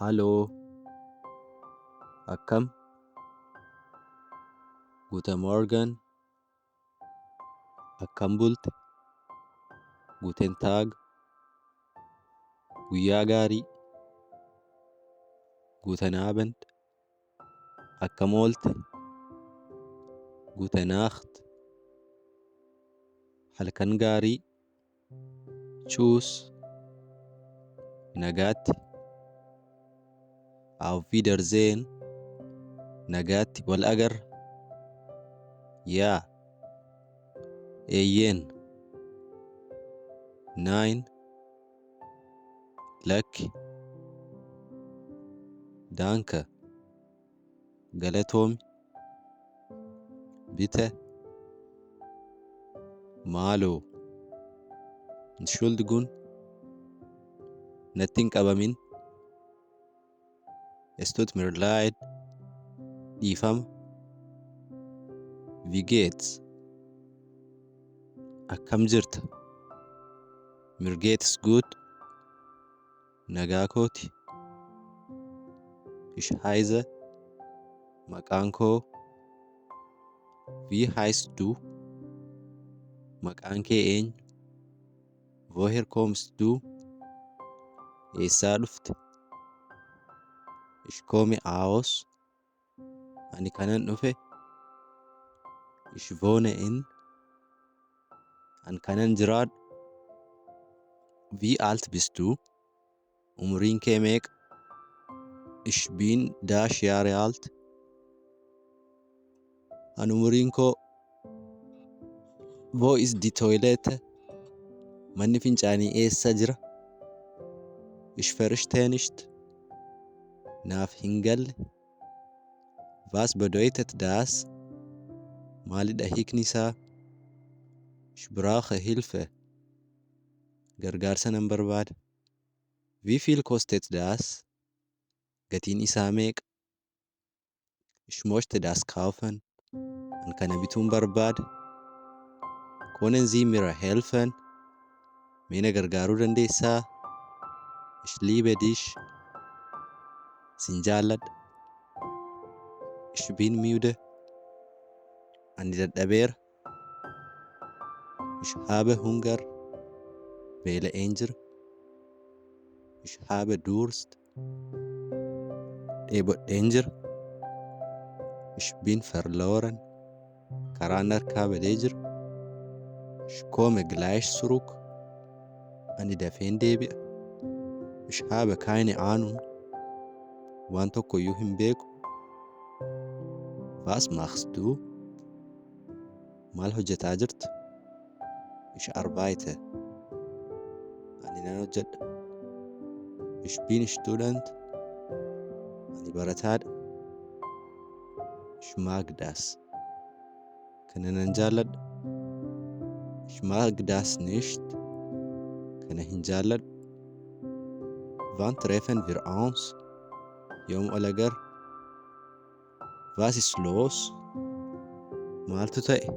Haloo. Akkam. Guten Morgen. Akkam bulte. Guten Tag. Guyyaa gaarii. Guten Abend. Akkam oolte. Gute Nacht. Halkan gaarii. Tschüss. Nagaatti. Auf Wiedersehen. Nagaatti wal agarra. Ja. Eeyyeen. Nein. Lakki. Danke. Galatoomi. Bitte. Maaloo. Entschuldigung. Natti hin qabamin. Es tut mir leid. Dhiifama. Wie geht's? Akkam jirta? Mir geht es gut. Nagaa kooti. Ich heiße. Maqaan koo. Wie heißt du? Maqaan kee eenyu? Woher kommst du? Eessaa dhufte? Ich komme aus. Ani kanan dhufe. Ich wohne in. An kanan jiraadhu. Wie alt bist du? Umriin kee meeqa? Ich bin dash Jahre alt. An umriin koo. Wo ist die Toilette? Manni fincaanii eessa jira? Ich verstehe nicht. Naaf hin galle. Was bedeutet das? Maalidha hiikni isaa? Ich brauche Hilfe. Gargaarsa nan barbaada. Wie viel kostet das? Gatiin isaa meeqa? Ich möchte das kaufen. An kana bituun barbaada. Können Sie mir helfen? Mee na gargaaruu dandeessaa? Ich liebe dich. Sin jaalladha. Ich bin müde. Ani dadhabeera. Ich habe Hunger. Beela'een jira. Ich habe Durst. Dheebodheen jira. Ich bin verloren. Karaan harkaa badee jira. Ich komme gleich zurück. Ani dafeen deebi'a. Ich habe keine Ahnung. Waan tokkoyyuu hin beeku. Was machst du? Maal hojjetaa jirta? Ich arbeite. Ani nan hojjedha. Ich bin Student. Ani barataadha. Ich mag das. Kana nan jaalladha. Ich mag das nicht. Kana hin jaalladhu. Wann treffen wir uns? Yoom wal agarra? Was ist los? Maaltu ta'e?